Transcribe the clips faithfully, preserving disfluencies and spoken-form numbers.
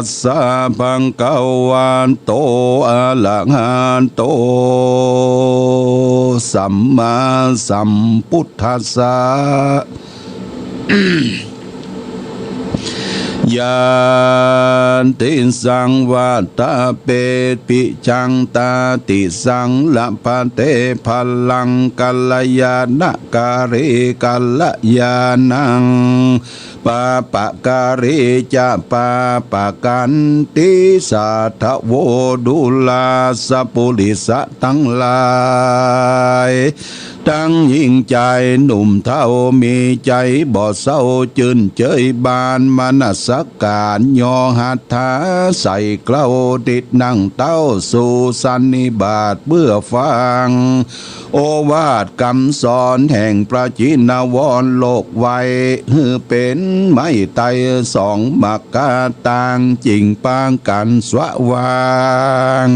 สสะ ภะคะวะโต อะระหะโต สัมมาสัมพุทธัสสะ ยะติสัง วัตถะเปติ จังตาติสัง ละพะเต พะลัง กัลยาณะการิ กัลยาณัง ปาปะการิ จะ ปาปะกันติ สาธะโว ดูราสะปุริสะตังหลาย ตังญิงจายหนุ่มเฒ่า มีใจ๋บ่เศร้า จื้นเจยบาน มนัสการ ยอหัตถา ใส่เกล้า ติดนั่งเต้า สู่สันนิบาตเปื้อฟัง โอวาทกำสอนแห่งพระชินวร โลกไว้ หื้อเป๋นไม้ไตรสองหมากกา ตางจิ่งปางกันสว่าง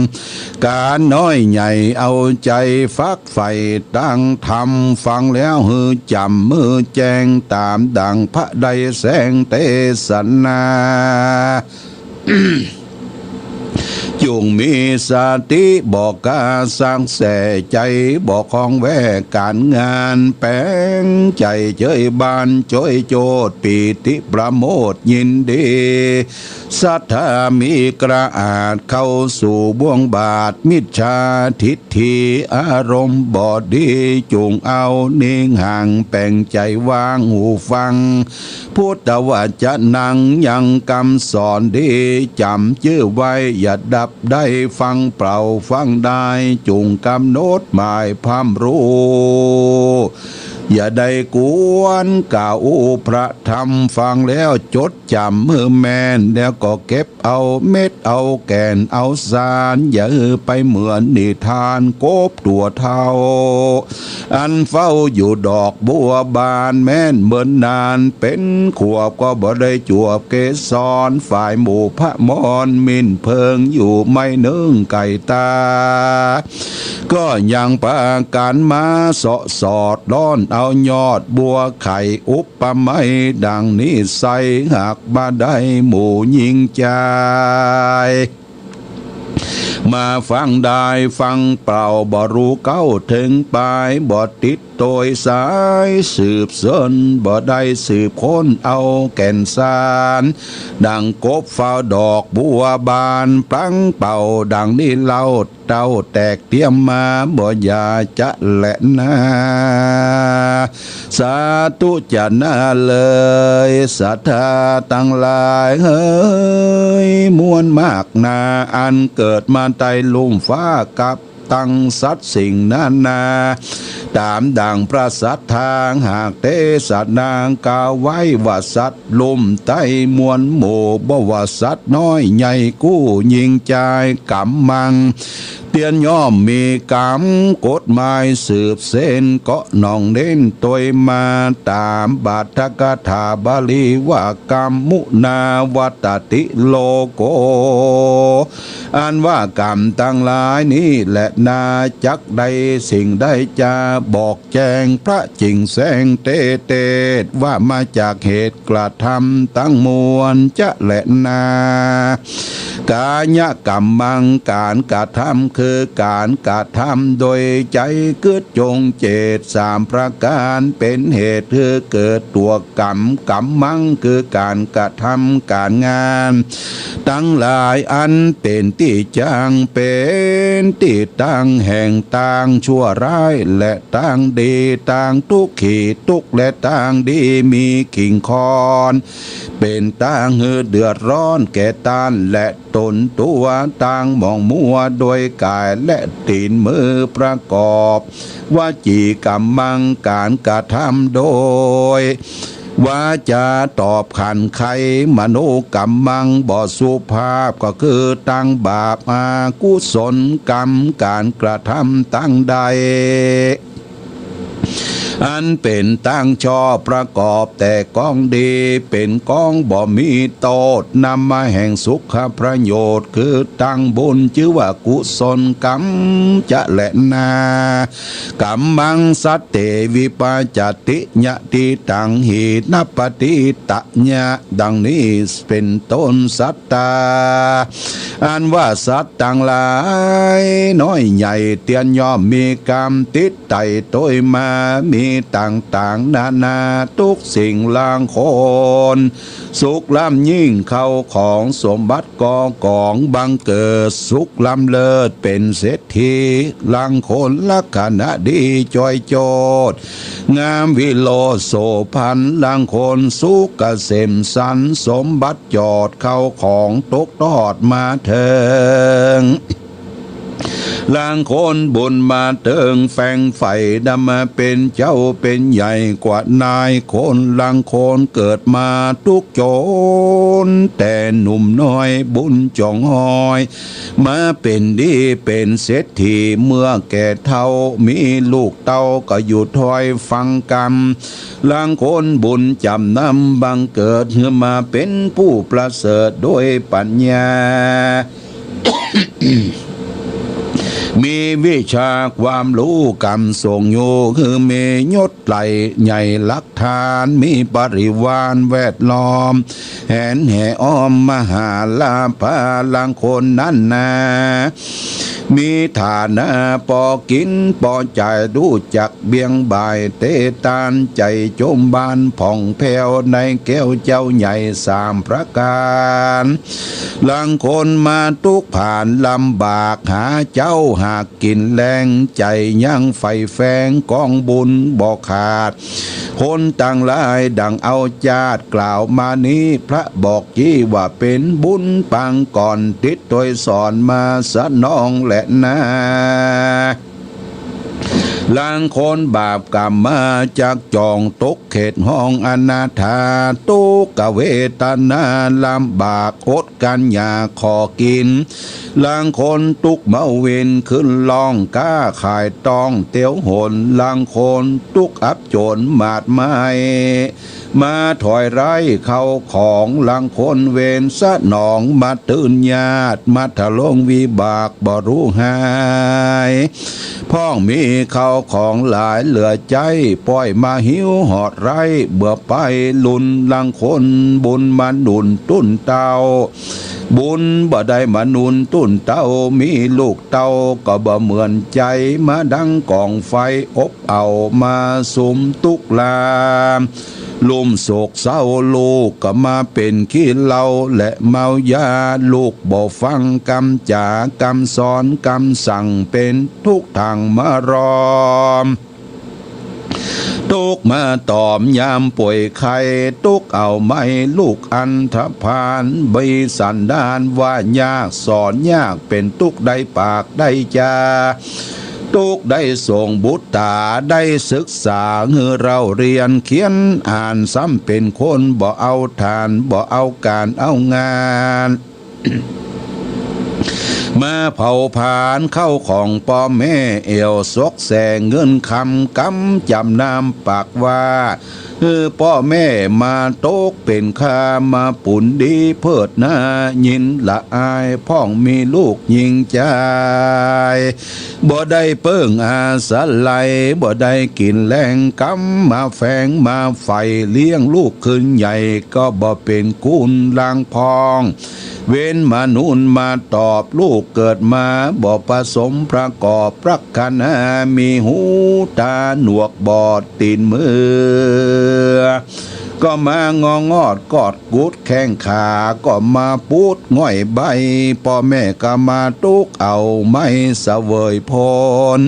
ก๋าน้อยใหญ่เอาใจ๋ฝักใฝ่ตางธรรม ฟังแล้วหื้อจ๋ำหื้อแจ้ง ต๋ามดั่งพระได้แสดงเตสนา จุ่งมีสติบ่กล้าสักแส่ ใจ๋บ่คล่องแว่ก๋านงาน แป๋งใจ๋เจยบาน โจ้ยโจทย์ปีติประโมทย์ยินดี ศรัทธามีกระอาจ เข้าสู่บ่วงบาปมิจฉาทิฏฐิ อารมณ์บ่ดีจุ่งเอานิ่งห่าง แป๋งใจ๋วางหูฟัง พุทธวจนังยังกำสอนดี จ๋ำจื้อไว้อย่าดับได้ ฟังเปล่าฟังได้จุ่งกำหนดหมายพร่ำรู้ อย่าได้กวนกล่าวอู้พระธรรม ฟังแล้วจดจ๋ำหื้อแม่น แล้วก็เก็บเอาเม็ดเอาแก่นเอาสาร อย่าหื้อไปเหมือนนิทานกบตั๋วเฒ่า อันเฝ้าอยู่ดอกบัวบาน แม้นเมินนานเป๋นขวบ ก็บ่ได้จวบเกสร ฝ่ายหมู่พระมรหมิ่นเพิงอยู่ไม่นึ่งไก่ตา ก็ยังปากั๋นมาเสาะสอด ร่อนเอายอดบัวไข่ อุปไมยดั่งนิสัย หากบ่ได้หมู่ญิงจาย มาฟังได้ฟังเปล่า บ่ฮู้เก๊าเถิงปาย บ่ติดโตยสายสืบเสิน บ่ได้สืบค้นเอาแก่นสาร ดั่งกบเฝ้าดอกบัวบาน ปลั้งเป่าดั่งนี้เล่า เต้าแตกเตียมมา บ่อย่าจะแลนา สาธุจะนาเลย ศรัทธาตังหลายเหย มวลมากนา อันเกิดมาใต้ลุ่มฟ้ากับตังสัตว์สิ่งนานา ต๋ามดั่งพระศรัทธาหากเตสนากล่าวไว้ว่า สัตว์ลุ่มใต้มวลหมู่ บ่ว่าสัตว์น้อยใหญ่กู้ญิงจายก๋ำมัง เตียนย่อมมีกรรม กฎหมายสืบเส้น เกาะหนองเน้นตวยมา ต๋ามบาทกถาบาลีว่า กรรมมุนาวัตติโลโก อันว่ากรรมตังหลายนี้แลนา จักได้สิ่งได้จา บอกแจ้งพระจิ่งแสดงเตเตส ว่ามาจากเหตุกระทำตังมวลจะแลนา กายกรรมัง ก๋านกระทำคือก๋านกระทำโดยใจ๋กึ๊ดจงเจต สามประก๋านเป๋นเหตุหื้อเกิดตั๋วกรรม กรรมังคือก๋านกระทำก๋านงาน ตังหลายอันเป๋นตี้จ้าง เป๋นตี้ตั้งแห่งตางชั่วร้ายและตางดี ตางตุ๊กขีตุ๊กข์และตางดีมีกิ่งคอน เป๋นตางหื้อเดือดร้อนแก่ต้านและต๋นตั๋ว ตางหมองมัวโดยก๋ายและตี๋นมือประกอบ วจีกรรมังก๋านกระทำโดย วาจาตอบขันไข มโนกรรมังบ่สุภาพ ก็คือตางบาปอกุศลกรรมก๋านกระทำตังใด อันเป๋นตังชอบประกอบแต่กองดี เป๋นกองบ่มีโต้ษ นำมาแห่งสุขประโยชน์ คือตังบุญจื้อว่ากุศลกรรมจะแลนา กัมมัง สัตเต วิปัจจติ ยะติตัง หิ นปปฏิตะ ยะ ดังนี้เป๋นต้น สัตตา อันว่าสัตว์ตังหลายน้อยใหญ่เตียนย่อมมีกรรมติดไต่ตวยมา มีต่างๆ นานาตุ๊กสิ่ง ลางคนสุขล้ำยิ่ง เข้าของสมบัติก่อกองบังเกิด สุขล้ำเลิศเป๋นเศรษฐี ลางคนลักขณะดีจ้อยโจด งามวิโรจน์โสภณ ลางคนสุขเกษมสันต์ สมบัติจอด เข้าของตกทอดมาเถิง ลางคนบุญมาเถิงแฝงใฝ่ ดำมาเป๋นเจ้าเป๋นใหญ่กว่านายคน ลางคนเกิดมาตุ๊กจนแต่หนุ่มน้อย บุญจ๋องฮอย มาเป๋นดีเป๋นเศรษฐี เมื่อแก่เฒ่ามีลูกเต้าก็อยู่ถ้อยฟังกำ ลางคนบุญจ๋ำนำบังเกิด หื้อมาเป๋นผู้ประเสริฐด้วยปัญญา มีวิชาความฮู้กำส่งอยู่ หื้อมียศใหญ่ลักษณ์ ฐานมีบริวารแวดล้อม แหนแห่อ้อมมหาลาภา ลางคนนั้นนา มีฐานะปอกิ๋นปอใจ๋ ฮู้จักเบี่ยงบ่ายเตตาน ใจ๋จมบานผ่องแผ้ว ในแก้วเจ้าใหญ่สามประก๋าน ลางคนมาตุ๊กข์ผ่านลำบาก หาเจ๊าหากิ๋นแลง ใจ๋ยังใฝ่แฝงกองบุญบ่ขาด คนตังหลายดังเอาจาดกล่าวมานี้ พระบอกจี้ว่าเป๋นบุญปางก่อน ติดตวยสอนมาสนองแลนา ลางคนบาปกรรมมาจักจ๋อง ตกเขตห้องอนาถา ตุ๊กขเวทนาลำบาก อดกั๋นอยากขอกิ๋น ลางคนตุ๊กข์เมาวิน ขึ้นล่องก๊าขายต้องเตียวหน ลางคนตุ๊กข์อับจ๋นหมาดไหม้ มาถอยไร้เข้าของ ลางคนเวรสนองมาตื่นญาติ มาทะลวงวิบากบ่ฮู้หาย พ่องมีเข้าของหลายเหลือใจ๊ ป้อยมาหิวหอดไร้เบื่อไปลุน ลางคนบุญมาหนุนตุ้นเต้า บุญบ่ได้มาหนุนตุ้นเต้า มีลูกเต้าก็บ่เหมือนใจ๋ มาดังก๋องไฟอบเอามาสุมตุ๊กข์ลา ลุ่มโศกเศร้า ลูกก็มาเป๋นขี้เหล้าและเมายา ลูกบ่ฟังกำจ๋ากำสอนกำสั่ง เป๋นตุ๊กข์ตางมารอม ตุ๊กข์มาต๋อมยามป่วยไข้ ตุ๊กข์เอาไหม้ลูกอันธพาล มีสันดานว่ายากสอนยาก เป๋นตุ๊กข์ได้ปากได้จา ตุ๊กข์ได้ส่งบุตราได้ศึกษา หื้อเล่าเรียนเขียนอ่าน ซ้ำเป๋นคนบ่เอาฐาน บ่เอาก๋านเอางาน มาเผาผลาญเข้าของป้อแม่ เอี่ยวซกแสงเงินคำ กำจ๋ำนำปากว่า หื้อป้อแม่มาตกเป๋นข้า มาปูนดีเพิดหน้า ยินละอายพ่องมีลูกญิงจาย บ่ได้เปิ้งอาศัย บ่ได้กิ๋นแลง กำมาแฝงมาใฝ่ เลี้ยงลูกขึ้นใหญ่ ก็บ่เป๋นกุณลางพ่อง เวรมาหนุนมาตอบ ลูกเกิดมาบ่ผสมประกอบ ลักขณะมีหูตาหนวกบอด ตี๋นมือก็มางองอด กอดกุดแข้งขาก็มาปูดง่อยใบ้ ป้อแม่ก็มาตุ๊กข์เอาไม่เสวยผล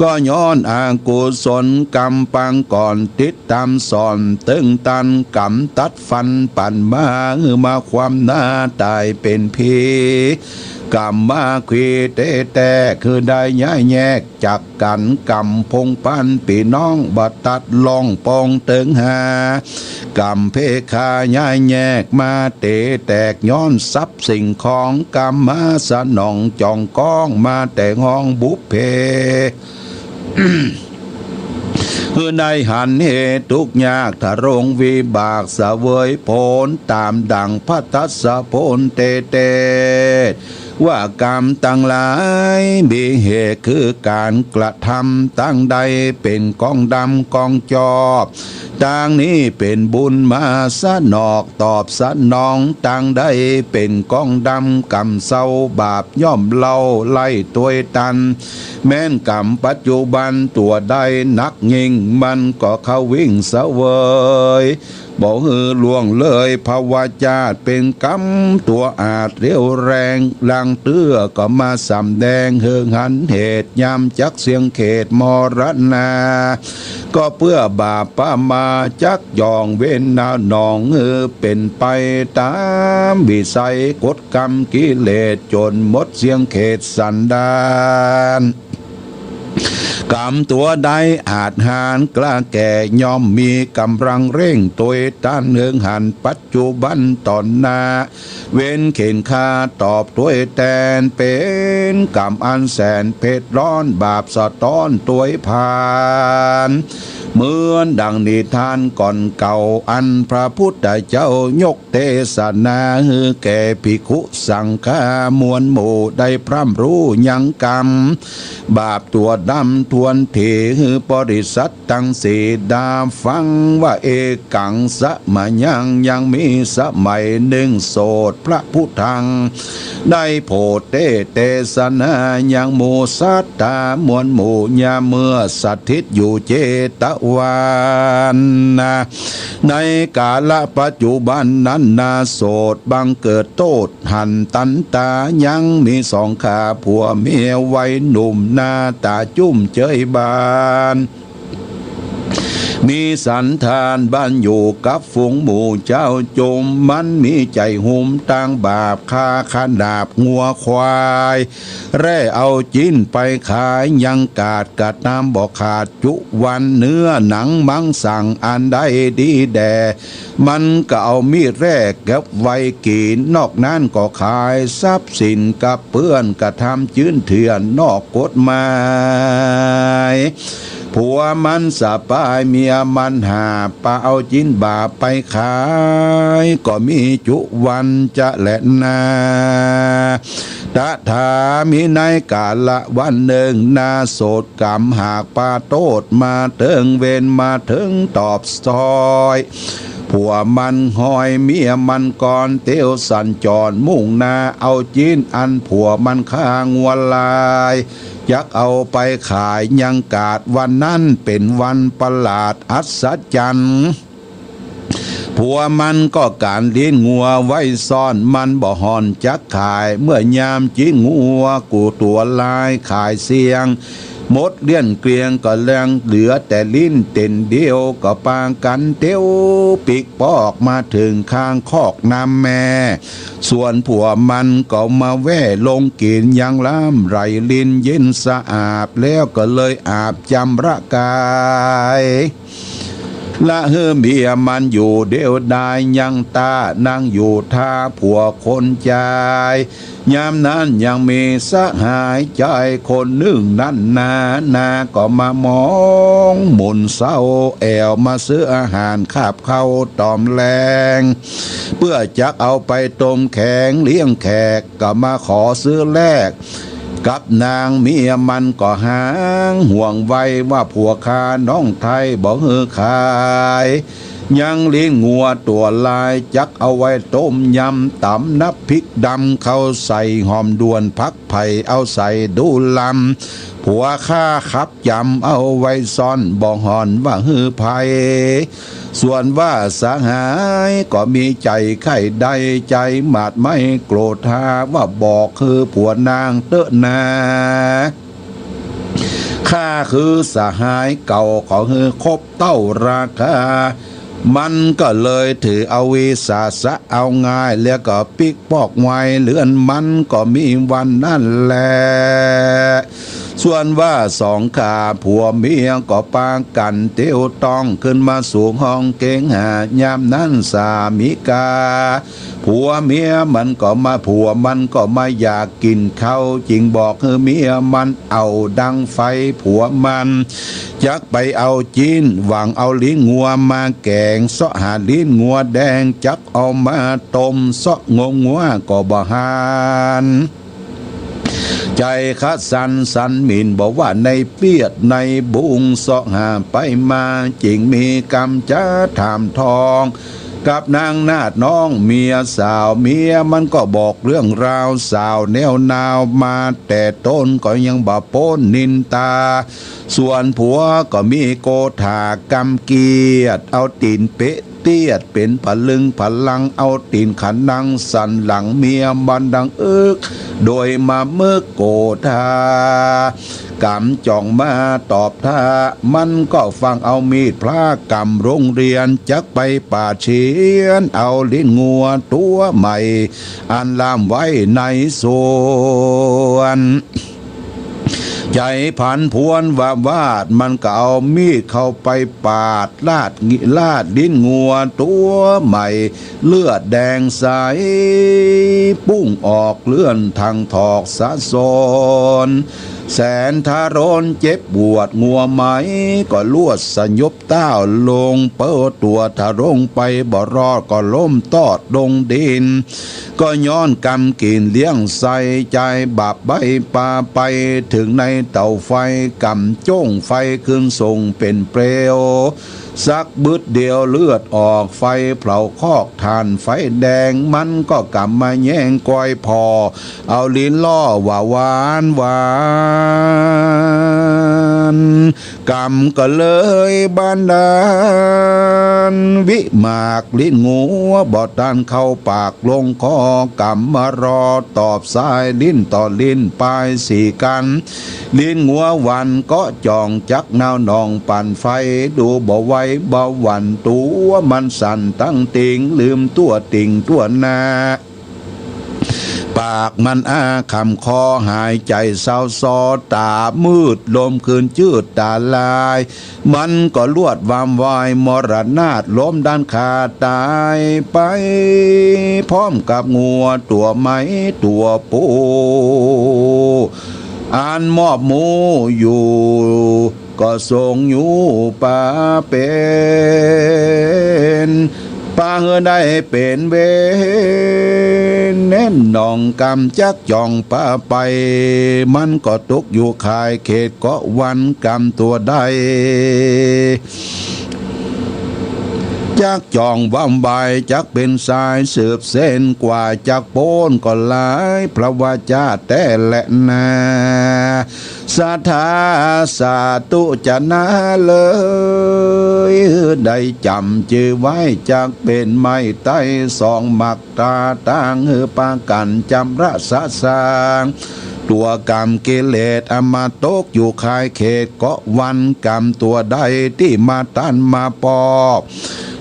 ก็ย้อนอกุศลกรรมปางก่อน ติดต๋ามสอนเติงตัน กำตัดฟันปันมา หื้อมาความหน้าต๋ายเป๋นผี กำมาขวีเตะแตก หื้อได้ย้ายแยกจากกั๋น กำพงปันปี้น้องบ่ตัดล่องปองเติงหา กำเพคาย้ายแยกมาเตะแตก ย้อนทรัพย์สิ่งของ กำมาสนองจ๋องก้อง มาแต่ห้องบุพเพ คือได้หันเหตุทุกข์ยาก ทรงวิบากเสวยผล ต๋ามดั่งพระทศพลเตเตศน์ ว่ากรรมตังหลายมีเหตุ คือก๋านกระทำตังใด เป๋นกองดำกองจอบ ตังนี้เป๋นบุญมาสนอก ตอบสนองตังได้ เป๋นกองดำกำเซา บาปย่อมเล่าไล่ตวยตัน แม้นกรรมปัจจุบันตั๋วใดหนักยิ่ง มันก็เข้าวิ่งเสวย บ่หื้อล่วงเลยภวชาติ เป๋นกรรมตั๋วอาจเรี่ยวแรง ลางเตื้อก็มาสำแดง เหิงหันเหตุ ยามจักเสี้ยงเขตมรณา ก็เปื้อบาปประมาท จักหย่องเว้นหนอง หื้อเป๋นไปต๋ามวิสัย กฎกรรมกิเลส จ๋นหมดเสี้ยงเขตสันดาน กรรมตั๋วใดอาจหาญกล้าแก่ ย่อมมีก๋ำลังเร่งตวยตัน เหิงหันปัจจุบันต๋อนหน้า เว้นเข็ญฆ่าตอบตวยแตน เป๋นกรรมอันแสนเผ็ดร้อน บาปสะต๊อนตวยผาน เหมือนดั่งนิทานก่อนเก่า อันพระพุทธเจ้ายกเตสนา หื้อแก่ภิกขุสังฆามวลหมู่ ได้พร่ำฮู้ยังกรรม บาปตั๋วดำถ้วนถี่ หื้อบริษัทตังสี่ดาฟัง ว่าเอกังสะมะยัง ยังมีสมัยนึ่ง โสตพระพุทธัง ได้โผดเตเตสนา ยังหมู่สัตตามวลหมู่ ยามเมื่อสถิตอยู่เจตวันนา ในกาละปัจจุบันนั้นนา โสตบังเกิดโตษ หันตันตา ยังมีสองข้าผัวเมีย วัยหนุ่มหน้าต๋าจุ้มเจยบาน มีสันดานบ้านอยู่กับฝูงหมู่เจ้าจุม มันมีใจ๋หุมตางบาป ฆ่าขนาบงัวควาย แล่เอาจิ๊นไปขาย ยังกาดกระตำบ่ขาดจุวัน เนื้อหนังมังสังอันได้ดีแด่ มันก็เอามีดแล่เก็บไว้กิ๋น นอกนั้นก็ขายทรัพย์สินกับเปื้อน กระทำจื้นเถื่อนนอกกฎหมาย ผัวมันสะปายเมียมันหาบ ปาเอาจิ๊นบาปไปขาย ก็มีจุวันจะแลนา ตถามีในกาละวันนึ่งนา โสตกรรมหากปาโตษมาเถิง เวรมาเถิงตอบซอย ผัวมันหอยเมียมันก่อน เตียวสัญจรมุ่งหน้า เอาจิ๊นอันผัวมันฆ่างัวลาย จักเอาไปขายยังกาด วันนั้นเป๋นวันประหลาดอัศจรรย์ ผัวมันก็ก๋านลิ้นงัวไว้ซ่อน มันบ่ห่อนจักขาย เมื่อยามจิ๊นงัวกู้ตั๋วลายขายเสี้ยง หมดเลี้ยนเกลี้ยงก็แลงเหลือแต่ลิ้นเต้นเดียว ก็ปากั๋นเตียวปิ๊กปอกมาเถิงข้างคอกน้ำแม่ ส่วนผัวมันก็มาแว่ลงกิ๋น ยังล้ำไหลลิ้นเย็นสะอาบ แล้วก็เลยอาบจำระกาย ละหื้อเมียมันอยู่เดียวดาย ยังต้านั่งอยู่ท่าผัวคนจาย ยามนั้นยังมีสหายจายคนนึ่งนั้นนา นาก็มามองหมุนเส้าแอ่ว มาซื้ออาหารคาบเค้าต๋อมแลง เปื้อจักเอาไปต้มแข็งเลี้ยงแขก ก็มาขอซื้อแลก กับนางเมียมันก็หางห่วงไว ว่าผัวข้าน้องไทยบ่หื้อขาย ยังลิ้นงัวตั๋วลาย จักเอาไว้ต้มยำต๋ำนับพริกดำ เข้าใส่หอมด่วนผักไผ่ เอาใส่ดูลำ ผัวข้าคับจำเอาไว้ซ่อน บ่ห่อนว่าหื้อใผ ส่วนว่าสหายก็มีใจ๋ใค่ได้ ใจ๋หมาดไม้โกรธา ว่าบอกหื้อผัวนางเต๊อะนา ข้าคือสหายเก่า ขอหื้อครบเต้าราคา มันก็เลยถือเอาวิสาสะเอาง่าย แล้วก็ปิ๊กปอกไว้เรือนมัน ก็มีวันนั้นแล โส ส่วนว่าสองข้าผัวเมียก็ปากั๋นเตียวต้องขึ้นมาสู่ห้องเก๋งหา ยามนั้นสามีกา ผัวเมียมันก็มา ผัวมันก็มาอยากกิ๋นข้าว จึงบอกหื้อเมียมันเอาดังไฟ ผัวมันจักไปเอาจิ๊น หวังเอาลิ้นงัวมาแก๋ง เซาะหาลิ้นงัวแดง จักเอามาต้ม เซาะงวงงัวก็บ่หัน ใจ๋คะสันสันหมิ่น บ่ว่าในเปียดในบุง เซาะหาไปมา จึงมีกำจะถามทอง กับนางนาฏน้องเมียสาว เมียมันก็บอกเรื่องราวสาวแนวนาว มาแต่ต้นก็ยังบ่ป๊นนินตา ส่วนผัวก็มีโกธากำเกียจ เอาตี๋นเปะเตียดเป๋นผลึงผลัง เอาตี๋นขะนังสันหลัง เมียมันดังเอิก โดยมาเมิกโกธา กำจ่องมาตอบถ้า มันก็ฟังเอามีดพระกำโรงเรียน จักไปปาดเสี้ยนเอาลิ้นงัวตั๋วใหม่ อันล่ามไว้ในสวน ใจ๋ผันผวนวาวาด มันก็เอามีดเข้าไปปาดลาด ลาดลิ้นงัวตั๋วใหม่ เลือดแดงใส ปุ้งออกเลื่อนทางถอกสะสน แสนทะรนเจ็บปวด งัวไหมก็ลวดสยบต้าวลง เปิ้วตั๋วทะรงไปบ่รอด ก็ล้มตอดลงดิน ก็ย้อนกำกิ๋นเลี้ยงใส่ ใจ๋บาปใบ้ปาไป เถิงในเต๋าไฟ กำจ้งไฟขึ้นส่งเป๋นเปลว สักบึดเดียวเลือดออก ไฟเผาคอกถ่านไฟแดง มันก็กำมาแย่งก้อยผ่อ เอาลิ้นล่อว่าหวานหวาน กำก็เลยบันดาล วิมากลิ้นงัวบ่ตันเข้าปากลงคอ กำมารอตอบสาย ลิ้นต่อลิ้นปายสีกั๋น ลิ้นงัวหวั่นก็จ่อง จักนาวหนองปั่นไฟ ดูบ่ไหวบ่หวั่น ตั๋วมันสั่นตังติ่ง ลืมตั๋วติ่งตั๋วนา ปากมันอ้าขำคอ หายใจ๋เซาซอ ต๋ามืดลมคืนจืดต๋าลาย มันก็ลวดวามวาย มรณาดล้มด้านขาต๋ายไป พร้อมกับงัวตั๋วไหมตั๋วปู อันมอบหมู่อยู่ ก็ส่งอยู่ป่าเป๋น ป่าหื้อได้เป๋นเวร แน่นหน่องกำจักจ่องป่าไป มันก็ตกอยู่ข่ายเขตเกาะวัน กำตั๋วได้ จักจ่องวามวาย จักเป๋นสายสืบเส้น กว่าจักป๊นก็หลาย พระวาจาแต๊แลนา สถาสาธุจะนาเลย ได้จ๋ำจื้อไว้ จักเป๋นไม้ไต้สองหมากต๋า ตางหื้อปากั๋นจำระสะสาง ตั๋วก๋รรมกิเลสอำมาตกอยู่ข่ายเขตเกาะวัน กำตั๋วได้ตี้มาตันมาปอบ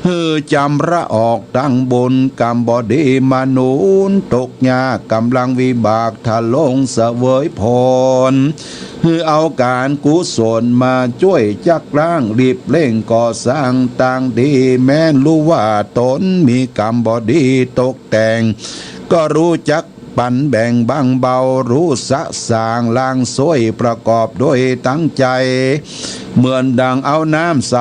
หื้อจำระออกตังบุญ ก๋รรมบ่ดีมาหนุน ตกยากก๋ำลังวิบากทะลงเสวยผล หื้อเอาก๋านกุศลมาจ้วยจักล้าง รีบเร่งก่อสร้างตางดี แม้นฮู้ว่าต๋นมีก๋รรมบ่ดีตกแต่ง ก็ฮู้จักปั๋นแบ่งบังเบา ฮู้สะสางล้างส้วย ประกอบด้วยตังใจ๋ เหมือนดังเอาน้ำใส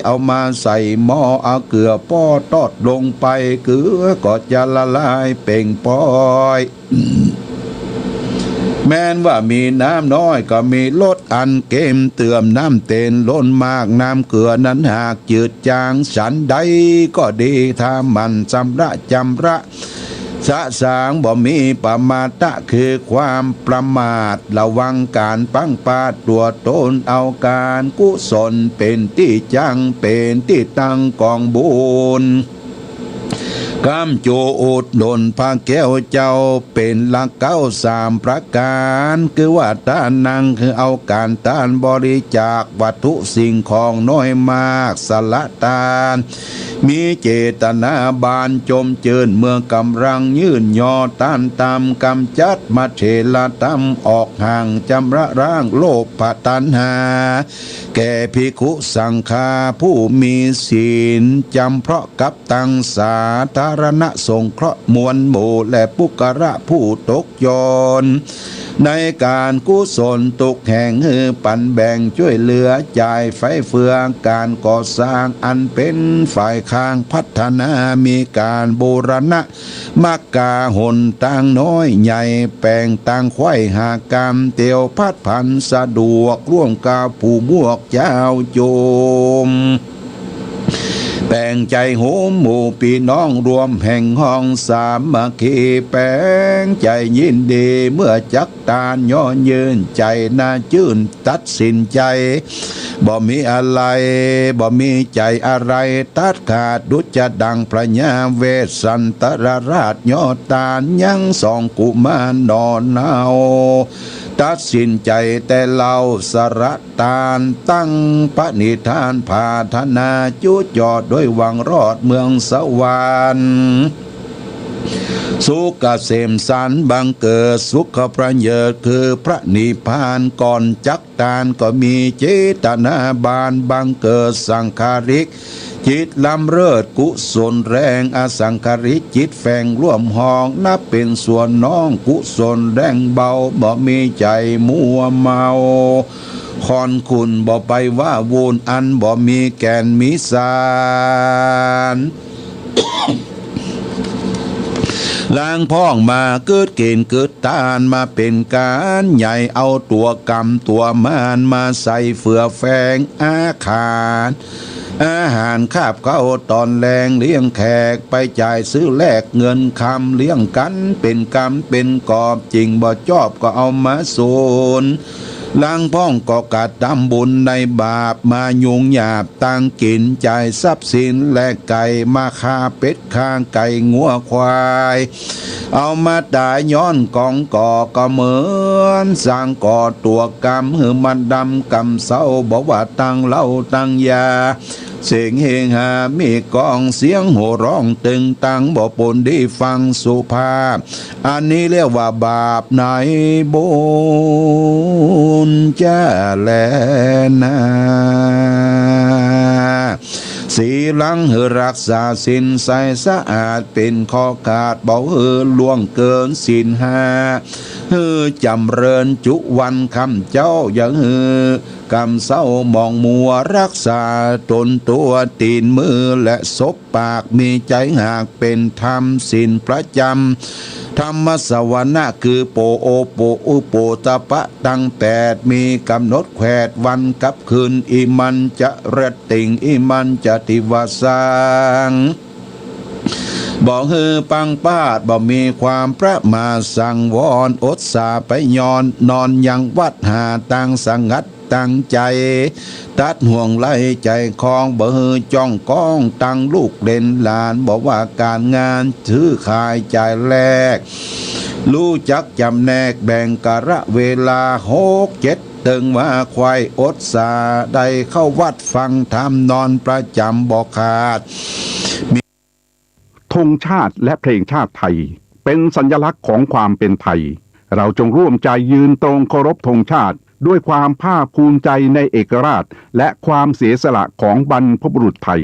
เอามาใส่หม้อ เอาเกลือป้อตอดลงไป เกลือก็จะละลายเป่งปอย แม้นว่ามีน้ำน้อยก็มีรสอันเกม เติมน้ำเต๋นล้นมาก น้ำเกลือนั้นหากจืดจาง ฉันใดก็ดี ถ้าหมั่นชำระจำระ สะสาง บ่มีปมาทะ คือความประมาท ระวังก๋านพลั้งพลาดตั๋วต๋น เอาก๋านกุศลเป๋นตี้จั้ง เป๋นตี้ตั้งกองบุญ ำจูอุดหนุนพระแก้วเจ้าเป๋นหลักเก๊าสามประก๋าน คือว่าต้านหนึ่งคือเอาก๋านต้านบริจาควัตถุสิ่งของน้อยมาก สละตาน มีเจตนาบานจมจื้น เมื่อก๋ำลังยื่นยอต้านต๋าม ก๋ำจัดมเถรธรรมออกห่าง จำระล้างโลภะตัณหา แก่ภิกขุสังฆาผู้มีศีล จ๋ำเพาะกับตังสาธารณสงเคราะห์มวลหมู่ และปุคคละผู้ตกยากจน ในก๋านกุศลทุกแห่ง หื้อปันแบ่งจ้วยเหลือจ่ายไฟเฟือก๋านก่อสร้างอันเป๋นฝ่ายข้างพัฒนา มีก๋านบูรณะ มักกาหนตางน้อยใหญ่ แป๋งตางไขว่หาก๋าม เตียวผัดผันสะดวก ร่วมกับผู้หมวกเจ้าโจม แป๋งใจ๋โฮมหมู่ปี้น้อง รวมแห่งห้องสามัคคี แป๋งใจ๋ยินดี เมื่อจักต้านย่อยื่น ใจ๋หน้าจื้น ตัดสินใจ๋ บ่มีอะไร บ่มีใจ๋อะไร ตัดขาด ดุจดังพญาเวสสันตรราช ย่อต้านยังสองกุมารหน่อเนา ตัดสินใจ๋แต่เล่าสละตาน ตั้งปณิธานผาถนา จุ๊จ่อด้วยหวังรอดเมืองสวรรค์ สุขเกษมสันต์บังเกิดสุขประเสริฐ คือพระนิพพาน ก่อนจักต้านก็มีเจตนาบาน บังเกิดสังขาริกจิตล้ำเลิศ กุศลแรง อสังขาริกจิตแฝงร่วมห้อง นับเป๋นส่วนน้อง กุศลแรงเบา บ่มีใจ๋มัวเมา ค่อนขุ่น บ่ไปว้าวุ่น อันบ่มีแก่นมีสาร ลางพ่องมาเกิดเก๋ณฑ์เกิดต้าน มาเป๋นก๋านใหญ่ เอาตั๋วกำตั๋วมาร มาใส่เฟือแฝงอาหาร อาหารคาบเก๊าต๋อนแลง เลี้ยงแขกไปจ่ายซื้อแลกเงินคำ เลี้ยงกั๋นเป๋นกำเป๋นกอบ จิ่งบ่จอบก็เอามาสูญ ลางพ่องก็กระตำบุญในบาป มายุ่งยากตางกิ๋น จ่ายทรัพย์สินแลกไก่ มาฆ่าเป็ดฆ่าไก่งัวควาย เอามาต๋ายย้อนก๋องก่อ ก็เหมือนสร้างก่อตั๋วกำ หื้อมันดำกำเศร้า บ่ว่าตังเหล้าตังยา เสียงเฮฮามีก้อง เสียงหัวร้องตึงตัง บ่ปนดีฟังสุภาพ อันนี้เรียกว่าบาปในบุญจะแลนา ศีลังหื้อรักษาศีลใสสะอาด เป๋นข้อขาด บ่หื้อล่วงเกินศีลห้า หื้อจ๋ำเริญจุวันค่ำเจ๊า อย่าหื้อ กำเศร้าหมองมัว รักษาต๋นตั๋วตี๋นมือและศพปาก มีใจ๋หากเป๋นธรรม ศีลประจ๋ำ ธรรมสวนะ คือโป โอโป อุโปตปะตังแปด มีก๋ำหนดแขวนวันกับคืน อิมัญจะรตติง อิมัญจะติวาสัง บ่หื้อปังปาด บ่มีความประมาทสังวร อดสาไปย้อน นอนยังวัดหาตางสงัดตางใจ๋ ตัดห่วงไล่ใจ๋คอง บ่หื้อจ้องก้อง ตังลูกเหลนหลาน บ่ว่าก๋านงานซื้อขายจ่ายแลก ฮู้จักจ๋ำแนกแบ่งกาละเวลาหกเจ็ด เถิงว่าใค่อดสาได้เข้าวัดฟังธรรม นอนประจ๋ำบ่ขาด ธงชาติและเพลงชาติไทย เป็นสัญลักษณ์ของความเป็นไทย เราจงร่วมใจยืนตรงเคารพธงชาติ ด้วยความภาคภูมิใจในเอกราช และความเสียสละของบรรพบุรุษไทย